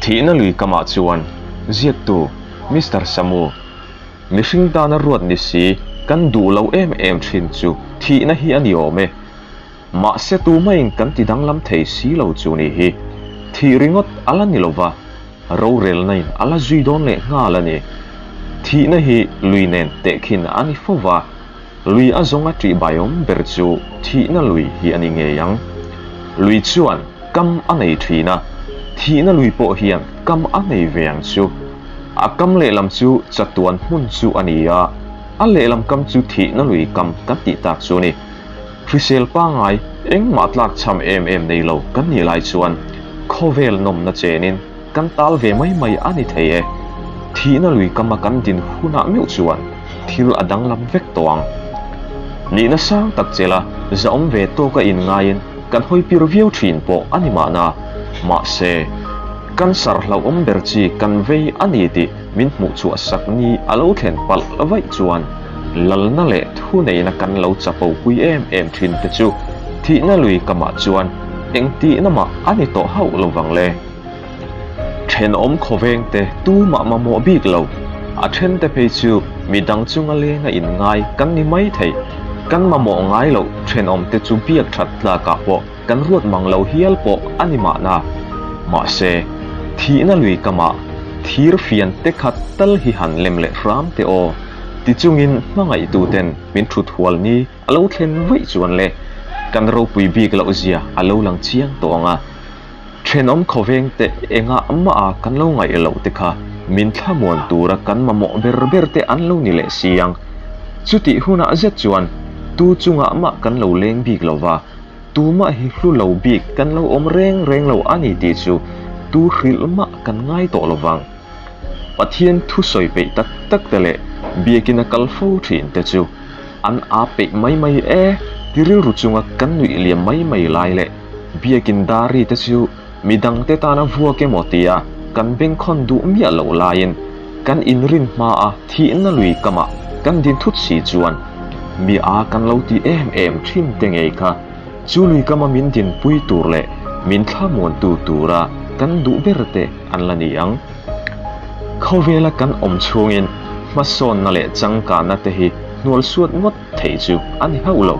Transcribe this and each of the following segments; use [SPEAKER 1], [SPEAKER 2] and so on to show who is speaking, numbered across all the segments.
[SPEAKER 1] Thihna lui kamah chuan ziaktu Mister Samu, mihring tana ruat ni si kan duh lo em em thin chu thihna hi a ni awm e. Mahse tumaiin kan ti danglam thei si lo chu ni hi. Thih ringawt a la ni lova, rorelnain a la zui dawn leh nghal a ni. Thihna hi lui nen tehkhin a ni fo va, lui a zawnga ṭihbaiawm ber chu thihna lui hi a ni ngei ang. Lui chuan kam a nei ṭhin a, thihna lui pawh hian kam a nei ve ang chu. A kam lehlam chu chatuan hmun chu a ni a, a lehlam kam chu thihna lui kam kan tih tak chu a ni. Hrisel pangngai engmah tlak cham em em nei lo kan nih lai chuan khawvel nawmna chenin kan tal ve mai mai a ni thei e. Thihna lui kama kan din hunah meuh chuan thil a danglam vek tawh ang. Nihna sang tak chela zahawm ve tawka inngaiin kan hawi pir viau thin pawh a ni mahna. Mahse, cancer hlauhawm ber chi kan vei a ni tih min hmuh chhuah sak ni a lo thlen palh vaih chuan lalna leh thuneihna kan lo chapo pui em em thin te chu thihna lui kamah chuan engtihna mah a ni tawh hauh lo vang le. Thenawm khawveng te tumah mamawh bik lo, a then te phei chu midang chunga lenga inngai kan ni mai thei. Kan mamawh ngai loh thenawm te chu biak that tlakah pawh kan ruat mang lo hial pawh a ni mahna. Mahse, thihna lui kamah thir fian te khat tal hi han lem leh hram teh aw. Tichungin hmangaihtuten min thut hual ni a lo thlen vaih chuan le, kan ropui bik loh zia a lo lang chiang tawh ang a. Thenawm khawveng te engah mah a kan lo ngaih loh te kha min thlamuan tura kan mamawh ber ber te an lo ni leh si ang. Chutih hunah zet chuan tu chungah mah kan lo leng bik lo va, tumah hi hlu lo bik kan lo awm reng reng lo a ni tih chu tu hrilh mah kan ngai tawh lo vang. Pathian thu sawi peih tak tak te leh biakina kal fo thin te chu an aa peih mai mai e ti rilru chunga kan nuih liam mai mai lai leh biakin dari te chu midang te tana vuak emaw tia kan bengkhawn duh miah loh laiin kan inrin hmaa thihna lui kamah kan din thut si chuan mi aa kan lo ti em em thin te ngei kha chu lui kama min dinpui tur leh min thlamuantu tura kan duh ber te an la ni ang. Khawvela kan awm chhungin hmasawnna leh changkanna te hi hnual suat ngawt theih chu a ni hauh lo.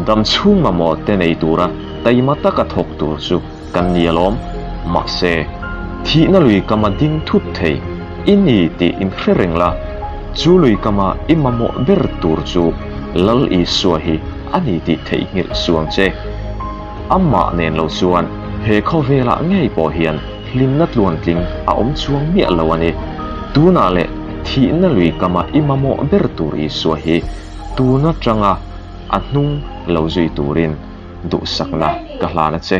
[SPEAKER 1] Dam chhung mamawh te nei tura taima taka thawk tur chu kan ni alawm. Mahse, thihna lui kama ding thut thei i ni tih inhre reng la, chu lui kama i mamawh ber tur chu Lal Isua hi a ni tih theihnghilh suang che. Amah nen lo chuan he khawvelah ngei pawh hian hlimna tluantling a awm chuang miah lo a ni. Tunah leh thihna lui kama i mamawh ber tur Isua hi tun atanga a hnung lo zui turin duhsakna ka hlan a che.